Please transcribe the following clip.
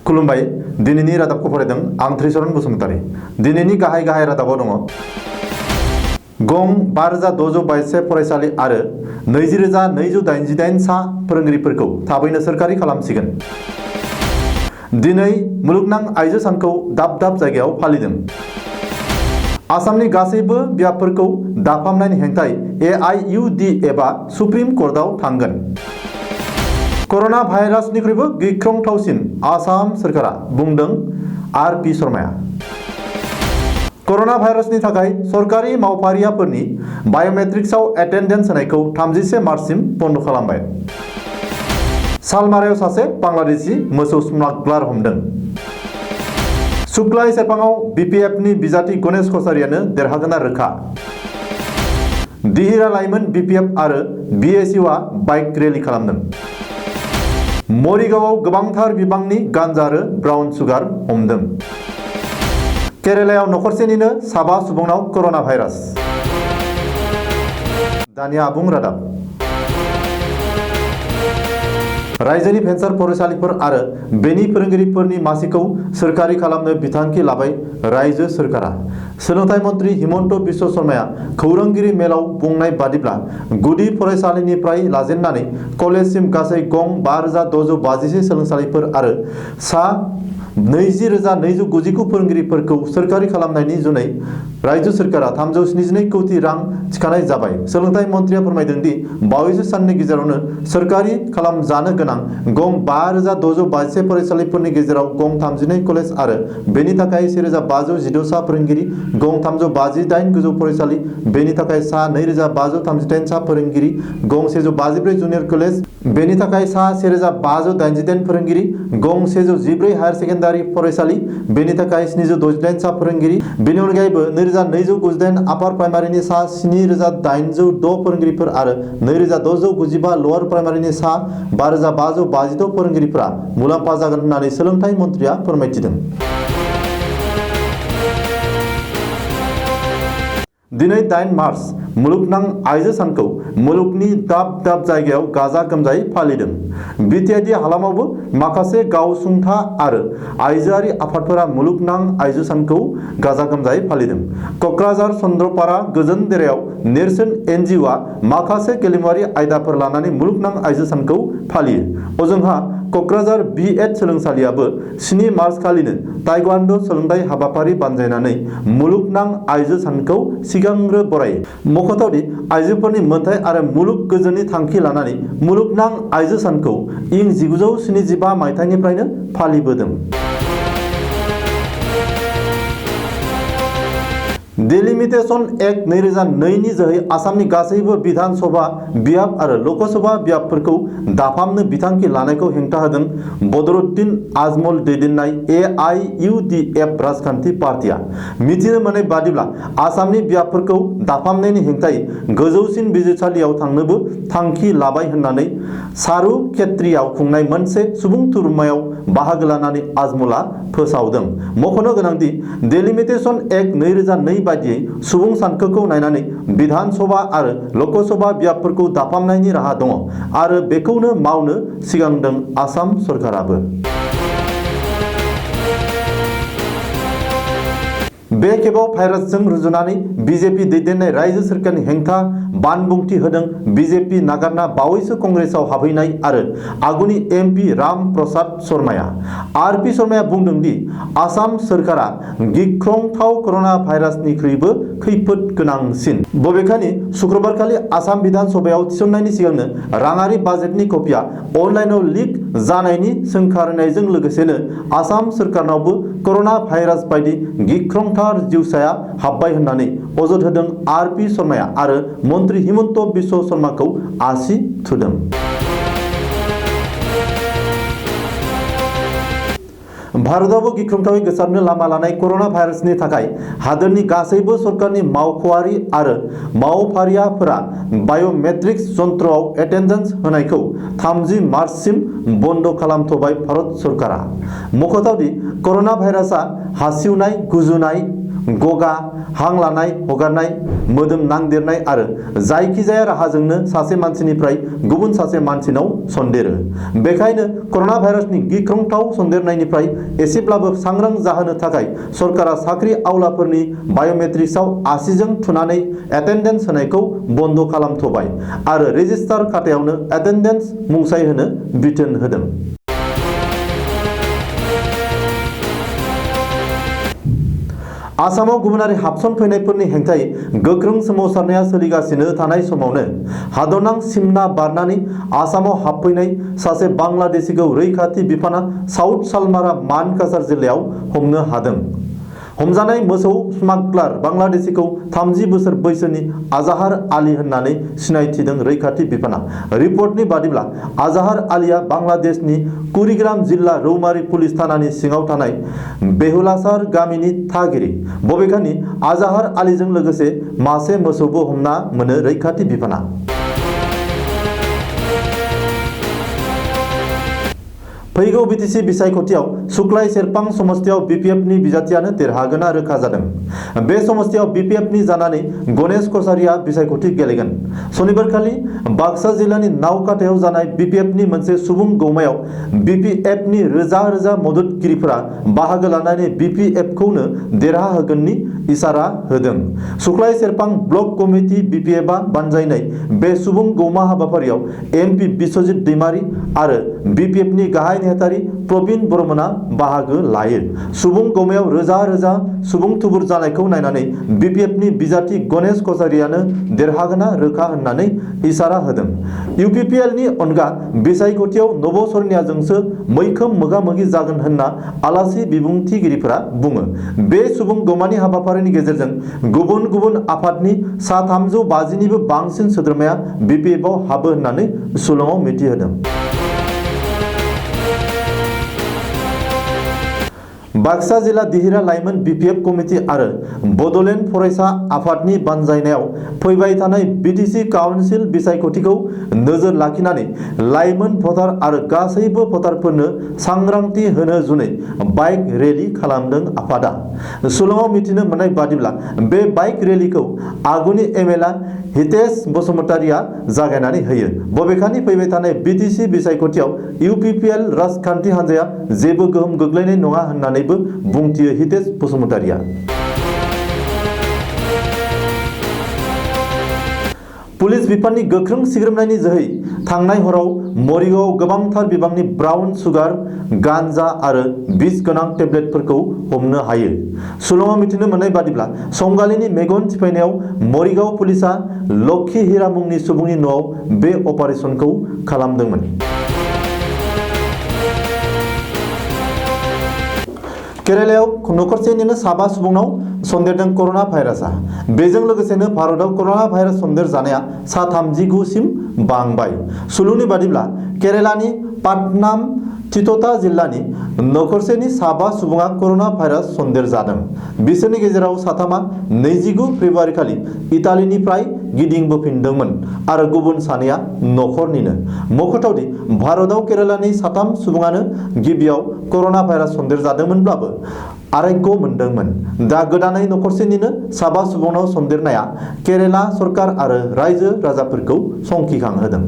खुलुमबाय दिनैनि रादाबखौ फरायदों आं त्रिशरन बसुमतारी। दिनैनि गाहाय रादाबाव दङ गं 5622 फरायसालि आरो 20288 सा फोरोंगिरिफोरखौ थाबैनो सोरखारि खालामसिगोन। दिनै मुलुगनां आइजो सानखौ दाब दाब जायगायाव फालिदों। आसामनि गासैबो बियाबफोरखौ दाफामनायनि हेंथायै AIUD एबा सुप्रिम कर्टआव थांगोन। कर'ना भाइरासनिख्रुइबो गिख्रंथावसिन आसाम सोरखारा बुंदों RP शर्माया। कर'ना भाइरासनि थाखाय सरकारि मावफारियाफोरनि बाय'मेट्रिक्सआव एटेन्डेन्स होनायखौ 31 मार्चसिम बन्द खालामबाय। सालमारायाव सासे बांलादेशी मोसौ स्मागलार हमदों। सुक्लाय सेरफाङाव BPFनि बिजाथि गणेश कछारियानो देरहागोना रोखा। दिहिरा लाइमोन BPF आरो BSUआ बाइक रेलि खालामदों। मरिगावआव गोबांथार बिबांनि गान्जा आरो ब्राउन सुगार हमदों। केरालायाव नखरसेनिनो 7 सुबुंनाव कर'ना भाइरास। दानिया आबुं रादाब। रायजोनि भेन्सार फरायसालिफोर आरो बेनि फोरोंगिरिफोरनि मासिखौ सोरखारि खालामनो बिथांखि लाबाय रायजो सोरखारा। सोलोंथाइ मन्त्रि हिमन्त बिश्व शर्माया खौरांगिरि मेलाव बुंनाय बादिब्ला गुदि फरायसालिनिफ्राय लाजेननानै कलेजसिम गासै गं 5652 सोलोंसालिफोर आरो सा 20,299 फोरोंगिरिफोरखौ सोरखारि खालामनायनि जुनै रायजो सोरखारा 372 कौटि रां थिखानाय जाबाय। सोलोंथाइ मन्थ्रिया फोरमायदों दि बावैसो साननि गेजेरावनो सोरखारि खालामजानो गोनां गं 5622 फरायसालिफोरनि गेजेराव गं 32 कलेज आरो बेनि थाखाय 1512 सा फोरोंगिरि, गं 358 गोजौ फरायसालि, बेनि थाखाय सा 2538 सा फोरोंगिरि, गं 154 जुनियर कलेज, बेनि थाखाय सा 1588 फोरोंगिरि, गं 114 हायर सेकेन्डारि फरायसालि, बेनि थाखाय 768 सा फोरोंगिरि, बेनि अनगायैबो 2298 आपार प्राइमारिनि सा 7806 फोरोंगिरिफोर आरो 2695 लवार प्राइमारिनि सा 5552 फोरोंगिरिफोरा मुलाम्फा जागोन होननानै सोलोंथाइ मन्थ्रिया फोरमायथिदों। दिनै 8 मार्च मुलुगनां आइजो सानखौ मुलुगनि दाब दाब जायगायाव गाजा गोमजायै फालिदों। बिटिआइडि हालामावबो माखासे गावसुंथा आरो आइजोआरि आफादफोरा मुलुगनां आइजो सानखौ गाजा गोमजायै फालिदों। कक्राझार चन्द्रपारा गोजोन देरायाव नेरसोन NGOआ माखासे गेलेमुआरि आयदाफोर लानानै मुलुगनां आइजो सानखौ फालियो। ओजोंहा कक्राझार B.Ed सोलोंसालियाबो 7 मार्च खालिनो ताइक्वान्ड' सोलोंथाइ हाबाफारि बानजायनानै मुलुगनां आइजो सानखौ सिगांग्रो बरायो। मख'थावदि आइजोफोरनि मोनथाय आरो मुलुग गोजोननि थांखि लानानै मुलुगनां आइजो सानखौ इं 1975 मायथाइनिफ्रायनो फालिबोदों। डेलिमिटेशन एक्ट 2002 नि जोहै आसामनि गासैबो बिधान सभा बियाब आरो लकसभा बियाबफोरखौ दाफामनो बिथांखि लानायखौ हेंथा होदों बदरुद्दिन आजमल दैदेननाय AIUDF राजखान्थि पार्टिया। मिथिनो मोननाय बादिब्ला आसामनि बियाबफोरखौ दाफामनायनि हेंथायै गोजौसिन बिजिरसालियाव थांनोबो थांखि लाबाय होननानै सारुक्षेत्रीयाव खुंनाय मोनसे सुबुं थुरुमायाव बाहागो लानानै आजमलआ फोसावदों। मख'नो गोनांदि डेलिमिटेशन एक्ट 2002 बायदियै सुबुं सानखोखौ नायनानै बिधान सभा आरो लकसभा बियाबफोरखौ दाफामनायनि राहा दङ आरो बेखौनो मावनो सिगांदों आसाम सरकाराबो। बे खेबाव भाइरासजों रुजुनानै BJP दैदेननाय रायजो सोरखारनि हेंथा बानबुंथि होदों BJP नागारना बावैसो कंग्रेसआव हाबहैनाय आरो आगुनि MP राम प्रसाद शर्माया। RP शर्माया बुंदों दि आसाम सोरखारा गिख्रंथाव कर'ना भाइरासनिख्रुइबो खैफोद गोनांसिन। बबेखानि शुक्रबारखालि आसाम बिधान सभायाव थिसननायनि सिगांनो राङारि बाजेटनि कपिया अनलाइनआव लिक जानायनि सोंखारिनायजों लोगोसेनो आसाम सोरखारनावबो कर'ना भाइरास बायदि गिख्रंथाव जिउसाया हाबबाय होननानै अजद होदों RP शर्माया आरो मन्त्रि हिमन्त बिश्व शर्माखौ आसि थुदों। भारतआवबो गिख्रंथावै गोसारनो लामा लानाय कर'ना भाइरासनि थाखाय हादोरनि गासैबो सरकारनि मावख'आरि आरो मावफारियाफोरा बाय'मेट्रिक्स जन्त्रआव एटेन्डेन्स होनायखौ 30 मार्चसिम बन्द खालामथ'बाय भारत सरकारा। मख'थावदि कर'ना भाइरासआ हासिवनाय, गुजुनाय, गगा, हां लानाय हगारनाय, मोदोम नांदेरनाय आरो जायखिजाया राहाजोंनो सासे मानसिनिफ्राय गुबुन सासे मानसिनाव सन्देरो। बेखायनो कर'ना भाइरासनि गिख्रंथाव सन्देरनायनिफ्राय एसेब्लाबो सांग्रां जाहोनो थाखाय सरकारा साख्रि आवलाफोरनि बाय'मेट्रिक्सआव आसिजों थुनानै एटेन्डेन्स होनायखौ बन्द' खालामथ'बाय आरो रेजिस्टार खातायावनो एटेन्डेन्स मुंसाइ होनो बिथोन होदों। आसामाव गुबुनारि हाबसनफैनायफोरनि हेंथायै गोख्रों सोमावसारनाया सोलिगासिनो थानाय समावनो हादरनां सिमना बारनानै आसामाव हाबफैनाय सासे बांलादेशीखौ रैखाथि बिफाना साउथ सालमारा मानकासार जिल्लायाव हमनो हादों। हमजानाय मोसौ स्मागलार बांलादेशीखौ 30 बोसोर बैसोनि आजाहार आली होननानै सिनायथिदों रैखाथि बिफाना। रिपर्टनि बादिब्ला आजाहार आलीया बांलादेशनि कुरिग्राम जिल्ला रौमारी पुलिस थानानि सिङाव थानाय बेहुलासार गामिनि थागिरि। बबेखानि आजाहार आलीजों लोगोसे मासे मोसौबो हमना मोनो रैखाथि बिफाना। फैगौ बिटिसि बिसायख'थियाव सुक्लाय सेरफां समस्तियाव बिपिएफनि बिजाथियानो देरहागोना रोखा जादों। बे समस्तियाव बिपिएफनि जानानै गणेश कछारिया बिसायख'थि गेलेगोन। सनिबारखालि बाक्सा जिल्लानि नावकाटायाव जानाय बिपिएफनि मोनसे सुबुं गौमायाव बिपिएफनि रोजा रोजा मददगिरिफोरा बाहागो लानानै बिपिएफखौनो देरहाहोगोननि इसारा होदों। सुक्लाय सेरफां ब्लक कमिटि बिपिएफआ बानजायनाय बे सुबुं गौमा हाबाफारियाव एमपि बिश्वजित दैमारी आरो बिपिएफनि गाहाय नेहाथारि प्रबिन बर्मनआ बाहागो लायो। सुबुं गौमायाव रोजा रोजा सुबुं थुबुर जानायखौ नायनानै बिपिएफनि बिजाथि गणेश कछारियानो देरहागोना रोखा होननानै इसारा होदों। इउपिपिएलनि अनगा बिसायख'थियाव नब सरनियाजोंसो मैखोम मोगा-मोगि जागोन होनना आलासि बिबुंथिगिरिफोरा बुङो। बे सुबुं गौमानि हाबाफारिनि गेजेरजों गुबुन गुबुन आफादनि सा 350निबो बांसिन सोद्रोमाया बिपिएफआव हाबो होननानै सुलुङाव मिथिहोदों। बाक्सा जिल्ला दिहिरा लाइमोन बिपिएफ कमिटि आरो बड'लेण्ड फरायसा आफादनि बानजायनायाव फैबाय थानाय बिटिसि काउन्सिल बिसायख'थिखौ नोजोर लाखिनानै लाइमोन भटार आरो गासैबो भटारफोरनो सांग्रांथि होनो जुनै बाइक रेलि खालामदों आफादा। सुलुङाव मिथिनो मोननाय बादिब्ला बे बाइक रेलिखौ आगुनि एमएलए हितेश बसुमतारिया जागायनानै होयो। बबेखानि फैबाय थानाय बिटिसि बिसायख'थियाव इउपिपिएल राजखान्थि हान्जाया जेबो गोहोम गोग्लैनाय नङा होननानैबो बुंथियो हितेश बसुमतारिया। पुलिस बिफाननि गोख्रों सिग्रोमनायनि जोहै थांनाय हराव मरिगावआव गोबांथार बिबांनि ब्राउन सुगार, गान्जा आरो बिस गोनां टेब्लेटफोरखौ हमनो हायो। सुलुङाव मिथिनो मोननाय बादिब्ला संगालिनि मेगन थिफायनायाव मरिगाव पुलिसआ लक्षी हिरा मुंनि सुबुंनि न'आव बे अपारेसनखौ खालामदोंमोन। केरालायाव नखरसेनिनो 7 सुबुंनाव सन्देरदों कर'ना भाइरासआ। बेजों लोगोसेनो भारतआव कर'ना भाइरास सन्देर जानाया सा 39 सिम बांबाय। सुलुंनि बादिब्ला केरालानि पाटनाम थिता जिल्लानि नखरसेनि 7 सुबुङा कर'ना भाइरास सन्देर जादों। बिसोरनि गेजेराव 3आ 29 फेब्रुआरिखालि इटालीनिफ्राय गिदिंबोफिनदोंमोन आरो गुबुन 2आ नखरनिनो। मख'थावदि भारतआव केरालानि 3 सुबुङानो गिबियाव कर'ना भाइरास सन्देर जादोंमोनब्लाबो आरोग्य मोनदोंमोन। दा गोदानै नखरसेनिनो 7 सुबुंनाव सन्देरनाया केराला सरकार आरो रायजो राजाफोरखौ संखिखांहोदों।